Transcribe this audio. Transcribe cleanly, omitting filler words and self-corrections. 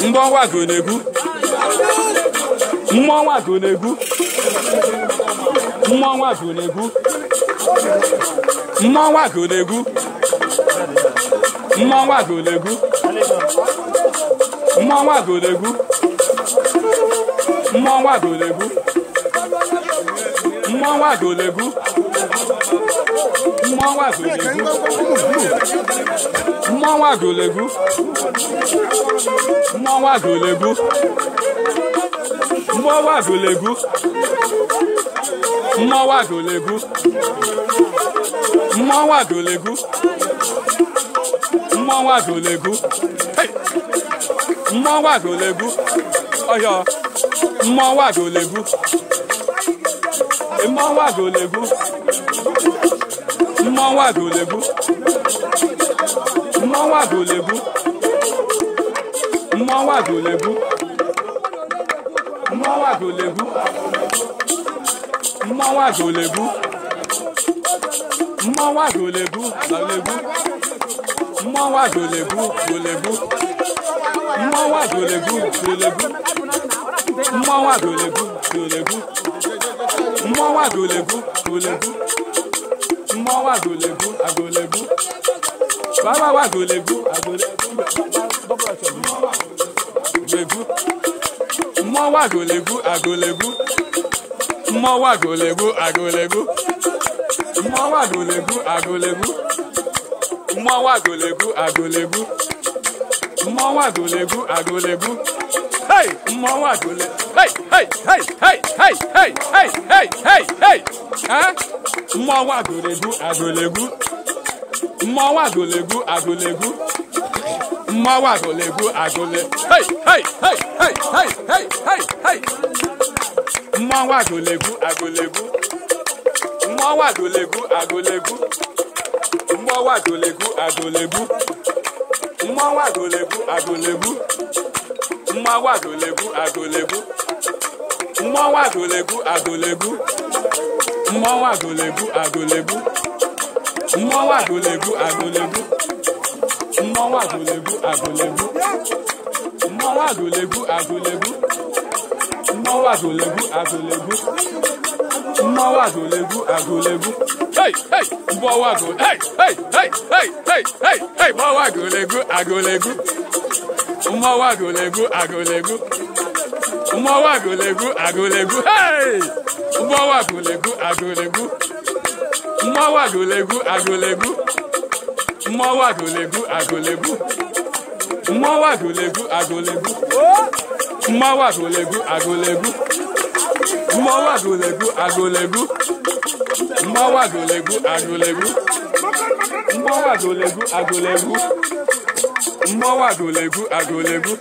Mmọnwụ agụ na-egwu. Mmọnwụ agụ na-egwu. Mmọnwụ agụ na-egwu. Mmọnwụ agụ na-egwu. Mmọnwụ agụ na-egwu. Mmọnwụ agụ na-egwu. Mmọnwụ agụ na-egwu. Mmọnwụ agụ na-egwu. Mmọnwụ agụ na-egwu. Mmọnwụ agụ na-egwu. Mmọnwụ agụ na-egwu. Mmọnwụ agụ na-egwu. Mmọnwụ agụ na-egwu. Mmọnwụ agụ na-egwu. Mmọnwụ agụ na-egwu. Hey! Mmọnwụ agụ na-egwu. Ọhịa. Mmọnwụ agụ na-egwu. Mmọnwụ agụ na-egwu. Mmọnwụ agụ na-egwu. Mmọnwụ agụ na-egwu. Mmọnwụ agụ na-egwu. Mmọnwụ agụ na-egwu. Mmọnwụ agụ na-egwu. Mmọnwụ agụ na-egwu. Na-egwu. Mmọnwụ agụ na-egwu. Na-egwu. Mmọnwụ agụ na-egwu. Na-egwu. Mmọnwụ agụ na-egwu. Na-egwu. Mmọnwụ agụ na-egwu. Na-egwu. Mmọnwụ agụ na-egwu. Agụ na-egwu. Baba agụ na-egwu. Agụ na-egwu. Mmọnwụ agụ na-egwu. Agụ na-egwu. Mmọnwụ agụ na-egwu. Agụ na-egwu. Mmọnwụ agụ na-egwu. Agụ na-egwu. Mmọnwụ agụ na-egwu. Agụ na-egwu. Mmọnwụ agụ na-egwu. Agụ na-egwu. Hey! Mmọnwụ agụ na. Hey! Hey! Hey! Hey! Hey! Hey! Hey! Hey! Hey! Hey! Huh? Mmọnwụ agụ na-egwu. Agụ na-egwu. Mmọnwụ agụ na-egwu. Agụ na-egwu. Mmọnwụ agụ na-egwu. Agụ na. Hey! Hey! Hey! Hey! Hey! Hey! Hey! Hey! Mmọnwụ agụ na-egwu. Agụ na-egwu. Mmọnwụ agụ na-egwu. Agụ na-egwu. Mmọnwụ agụ na-egwu. Agụ na-egwu. Mmọnwụ agụ na-egwu. Agụ na-egwu. Mmọnwụ agụ na-egwu. Agụ na-egwu. Mmọnwụ agụ na-egwu. Agụ na-egwu. Mmọnwụ agụ na-egwu. Agụ na-egwu. Mmọnwụ agụ na-egwu. Agụ na-egwu. Mmọnwụ agụ na-egwu. Agụ na-egwu. Mmọnwụ agụ na-egwu. Agụ na-egwu. Mmọnwụ agụ na-egwu. Agụ na-egwu. Mmọnwụ agụ na-egwu. Agụ na-egwu. Hey! Hey! Mmọnwụ agụ. Hey! Hey! Hey! Hey! Hey! Hey! Hey! Mmọnwụ agụ na-egwu. Agụ na-egwu. Mmọnwụ agụ na-egwu. Agụ na-egwu. Mmọnwụ agụ na-egwu. Agụ na-egwu. Hey! Mmọnwụ agụ na-egwu. Agụ na-egwu. Mmọnwụ agụ na-egwu. Agụ na-egwu. Mmọnwụ agụ na-egwu. Agụ na-egwu. Mmọnwụ agụ na-egwu. Agụ na-egwu. Mmọnwụ agụ na-egwu. Agụ na-egwu. Mmọnwụ agụ na-egwu. Agụ na-egwu. Mmọnwụ agụ na-egwu. Agụ na-egwu. Mmọnwụ agụ na-egwu. Agụ na-egwu. Mmọnwụ agụ na-egwu. Agụ na-egwu.